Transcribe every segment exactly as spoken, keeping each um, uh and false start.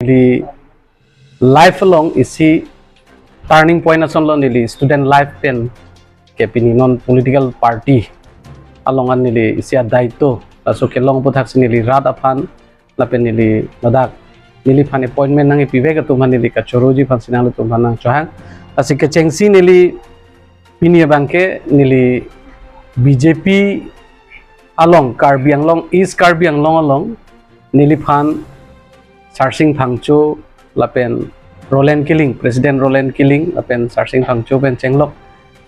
Neli life along isi turning point asonlo neli student life pen ke pini non political party along an neli isi adaito laso kelong aputhaksi neli rat aphan lapen neli ladak neliphan appointment nangkepivek atum aphan neli kachoroji aphansi nanglitum aphan nangchohang. Lasi kechengsi neli pini abangke neli B J P along Karbi Anglong, East Karbi Anglong along neliphan Sarsing Phangcho lapen Roland Killing, President Roland Killing lapen Sarsing Phangcho pen chenglok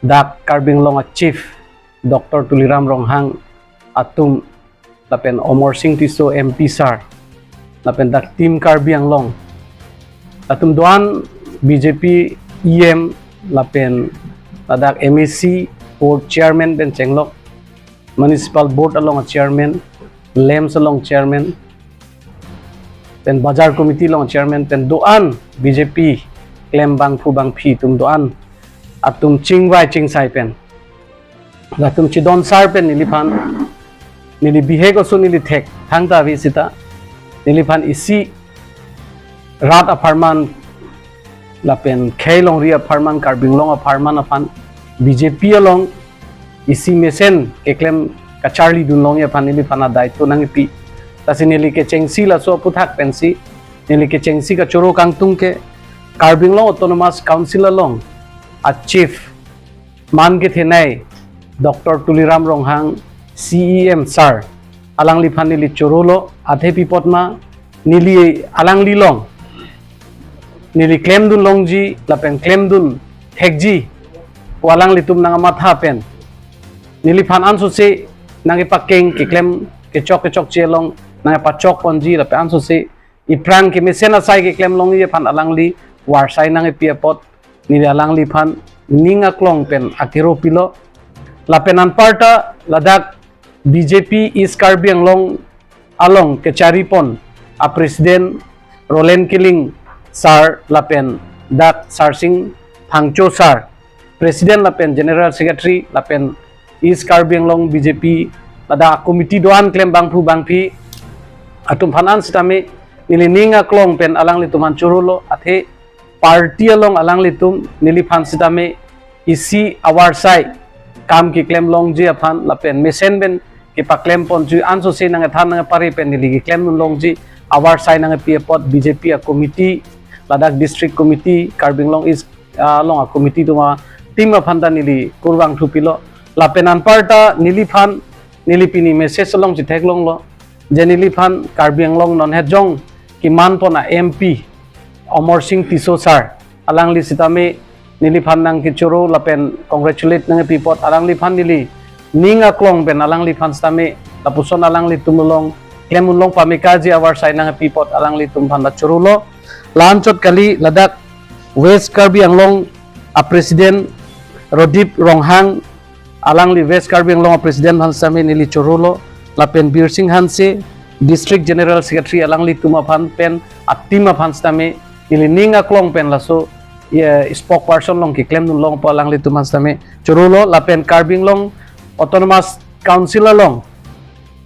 dak Karbi Anglong a Chief Doctor Tuliram Ronghang atum lapen Amarsing Tisso M P sir lapen dak Team Karbi Anglong atum do-an, B J P E M lapen ladak M A C board chairman pen chenglok, municipal board along a chairman, LAMPS along chairman, pen bazar committee along chairman pen do-an, B J P klem bangphu bangphi atum do-an atum chingvai chingsai pen latum chidon sar pen neliphan, neli bihek oso neli thek thangta ave seta neliphan isi rat apharman lapen khei longri apharman, Karbi Anglong apharman aphan B J P along isi mesen keklem kacharlidun longji aphan neliphan adaito nangkepi. Lasi neli kechengsi laso aputhak pensi neli kechengsi kachoro kangtung ke Karbi Anglong Autonomous Council along a Chief man kethenei Doctor Tuliram Ronghang C E M sir alangliphan neli chorolo. Athe pi apot ma neli alangli along neli klemdun longji lapen klemdun thekji pu alanglitum nangkamatha pen neliphan ansose nangkepakeng keklem kechok kechokche along nangkepachok ponji lapen ansose iphrang kemesen asai keklem longji aphan alangli varsai nangkepi apot neli alangliphan ning aklong pen akero pilo. Lapen anparta ladak B J P East Karbi Anglong along kechari pon a President Roland Killing sir lapen dak Sarsing Phangcho sir, President lapen General Secretary lapen East Karbi Anglong B J P ladak committee do-an klem bangphu bangphi atum aphan an sitame neli ning aklong pen alanglitum aphan chorolo. Athe party along alanglitum neliphan sitame isi avarsai kam keklem longji aphan lapen mesen pen kepaklem ponji ansose nangkethan nangkepare pen neli keklemdun longji avarsai nangkepi apot B J P a committee, ladak district committee, Karbi Anglong East, ah, along a committee atum ateam aphan ta neli kurvangthu pilo. Lapen anparta neliphan neli pini message along chetheklonglo je neliphan Karbi Anglong non hetjong keman pon a M P Amarsing Tisso sir, alangli sitame neliphan nangkechoro lapen congratulate nangkepi apot alangliphan neli ning aklong pen alangliphan sitame lapuson alanglitum along klemdun long pamekaji avarsai nangkepi apot alanglitum aphan ta chorolo. La-anchot kali ladak West Karbi Anglong a President Rodip Ronghang, alangli West Karbi Anglong a President aphan sitame neli chorolo, lapen Birsing Hanse, District General Secretary, alanglitum aphan pen a team aphan sitame neli ning aklong pen laso, eh, spokesperson along keklemdun long pu alanglitum aphan sitame chorolo. Lapen Karbi Anglong Autonomous Council along